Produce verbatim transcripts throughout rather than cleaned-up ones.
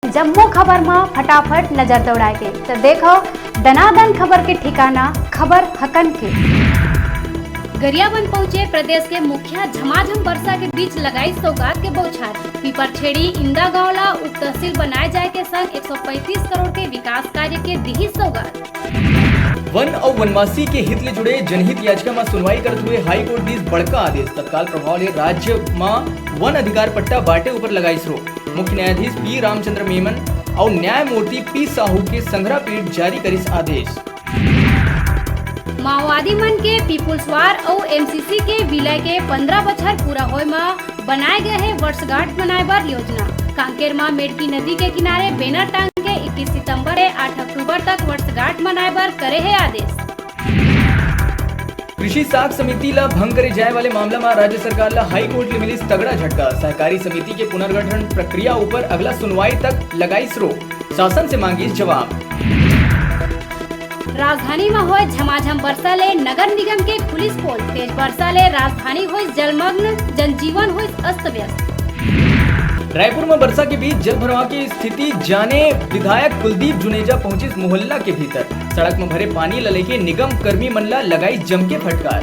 जम्मो खबर म फटाफट नजर दौड़ाए के। त देखव दनादन खबर के ठिकाना, खबर हकन के। गरियाबंद पहुंचे प्रदेश के मुखिया, झमाझम बरसा के बीच लगाइस सौगात के बौछार। पीपरछेड़ी इंदा गांव ला उप तहसील बनाए जाए के संग एक सौ पैंतीस करोड़ के विकास कार्य के दिही सौगात। वन अउ वनवासी के हित ले जुड़े जनहित याचिका म सुनवाई करत हुए हाई कोर्ट दिस बड़का आदेश। तत्काल प्रभाव ले राज्य म वन अधिकार पट्टा बांटे ऊपर लगाइस रोक। मुख्य न्यायाधीश पी रामचंद्र मेमन अउ न्यायमूर्ति पी साहू के संघरा पीठ जारी करिस आदेश। माओवादी मन के पीपुल्स वार अउ एमसीसी के विलय के पंद्रह बछर पूरा होए म बनाए गए हे वर्षगांठ मनाए बर योजना। कांकेर म मेडकी नदी के किनारे बैनर टांग के इक्कीस सितंबर ले आठ अक्टूबर तक वर्षगांठ मनाए बर करे हे आदेश। कृषि साख समिति ला भंग करे जाए वाले मामला म राज्य सरकार ला हाई कोर्ट ले मिलिस तगड़ा झटका। सहकारी समिति के पुनर्गठन प्रक्रिया ऊपर अगला सुनवाई तक लगाइस रोक, शासन से मांगिस जवाब। राजधानी म होए झमाझम बरसा ले नगर निगम के खुलिस पोल। तेज बरसा ले राजधानी होइस जलमग्न, जनजीवन होइस अस्त व्यस्त। रायपुर म बरसा के बीच जल भराव के स्थिति जाने विधायक कुलदीप जुनेजा पहुंचिस मोहल्ला के भीतर। सड़क म भरे पानी ल लेके निगम कर्मी मन ल लगाइस जम के फटकार।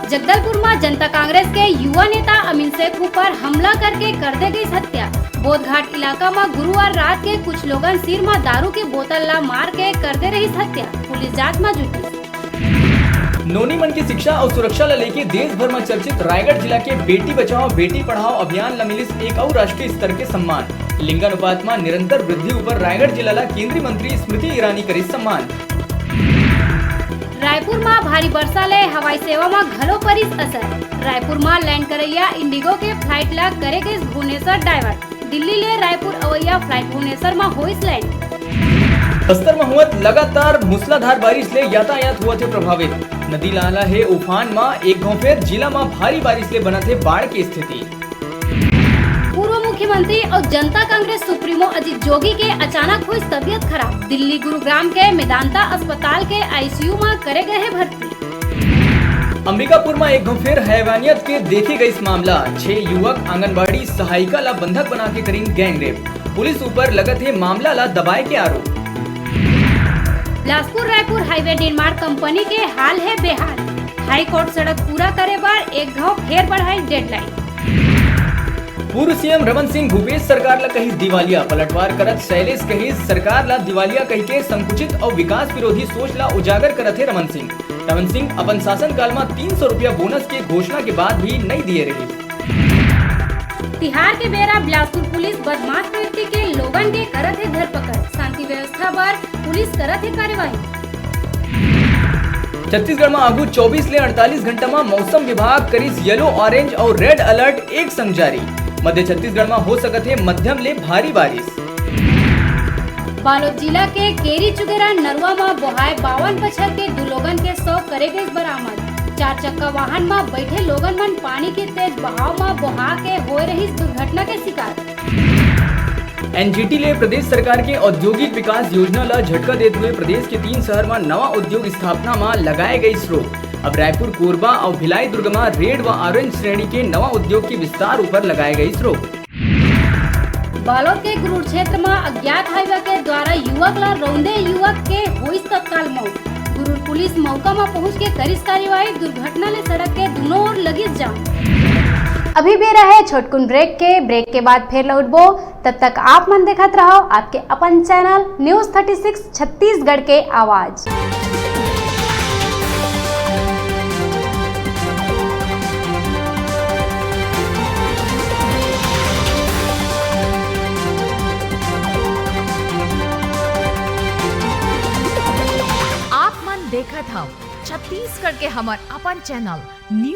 जगदलपुर म जनता कांग्रेस के युवा नेता अमीन शेख ऊपर हमला करके कर दे गइस हत्या। बोधघाट इलाका म गुरुवार रात के कुछ लोगन सिर म दारू के बोतल ला मार के कर दे रहिस हत्या। पुलिस जांच म जुटिस। नोनी मन के शिक्षा अउ सुरक्षा ल लेके देश भर म चर्चित रायगढ़ जिला के बेटी बचाओ बेटी पढ़ाओ अभियान ल मिलिस एक अउ राष्ट्रीय स्तर के सम्मान। लिंगानुपात म निरंतर वृद्धि ऊपर रायगढ़ जिला ल केंद्रीय मंत्री स्मृति ईरानी करिस सम्मान। रायपुर म भारी बरसा ले हवाई सेवा म घलो परिस असर। रायपुर म लैंड करइया इंडिगो के फ्लाइट ल करे गइस भुवनेश्वर डायवर्ट। दिल्ली ले रायपुर अवइया फ्लाइट भुवनेश्वर म होइस लैंड। बस्तर म होवत लगातार मूसलाधार बारिश ले यातायात होवत हे प्रभावित। नदी नाला हे उफान म एक घांव फेर जिला म भारी बारिश ले बनत हे बाढ़ के स्थिति। पूर्व मुख्यमंत्री अउ जनता कांग्रेस सुप्रीमो अजीत जोगी के अचानक होइस तबीयत खराब। दिल्ली गुरुग्राम के मेदांता अस्पताल के आईसीयू म करे गए हे भर्ती। अंबिकापुर म एक घांव फेर हैवानियत के देखे गइस मामला। छह युवक आंगनबाड़ी सहायिका ला बंधक बना के करिन गैंग रेप। पुलिस ऊपर लगत हे मामला ला दबाए के आरोप। बिलासपुर रायपुर हाईवे निर्माण कंपनी के हाल हे बेहाल। हाई कोर्ट सड़क पूरा करे बर एक घांव फेर बढ़ाइस डेडलाइन। पूर्व सीएम रमन सिंह भूपेश सरकार ला कहिस दिवालिया, पलटवार करत शैलेश कहिस सरकार ला दिवालिया कहिके संकुचित अउ विकास विरोधी सोच ला उजागर करत हे रमन सिंह। रमन सिंह अपन शासनकाल म तीन सौ रुपया बोनस के घोषणा के बाद भी नइ दिए रहिस। तिहार के बेरा बिलासपुर पुलिस बदमाश प्रवृत्ति के लोगन के करत हे धरपकड़, शांति व्यवस्था बर पुलिस करत हे कार्यवाही। छत्तीसगढ़ म आगू चौबीस ले अड़तालीस घंटा म मौसम विभाग करिस येलो, ऑरेंज अउ रेड अलर्ट एक संग जारी। मध्य छत्तीसगढ़ म हो सकत हे मध्यम ले भारी बारिश। बालोद जिला के केरी चुगेरा नरवा म बोहाए बावन बछर के दू लोगन के शव करे गइस बरामद। चार चक्का वाहन म बइठे लोगन मन पानी के तेज बहाव म बोहा के होए रहिस दुर्घटना के शिकार। एनजीटी ले प्रदेश सरकार के औद्योगिक विकास योजना ल झटका देत हुए प्रदेश के तीन शहर म नवा उद्योग स्थापना म लगाए गइस रोक। अब रायपुर, कोरबा अउ भिलाई दुर्ग म रेड व ऑरेंज श्रेणी के नवा उद्योग के विस्तार ऊपर लगाए गइस रोक। बालोद के गुरूर क्षेत्र म अज्ञात हाईवा के द्वारा युवक ल रौंदे युवक के होइस तत्काल मौत। गुरूर पुलिस मौका म पहुंच के करिस कार्रवाई। दुर्घटना ले सड़क के दूनों ओर लगिस जाम। अभी बेरा हे छोटकुन ब्रेक के। ब्रेक के बाद फेर लौटबो। तब तक आप मन देखत रहव आपके अपन channel news thirty six Chhattisgarh के आवाज़। आप मन देखत हव छत्तीसगढ़ के हमर अपन चैनल न्यूज़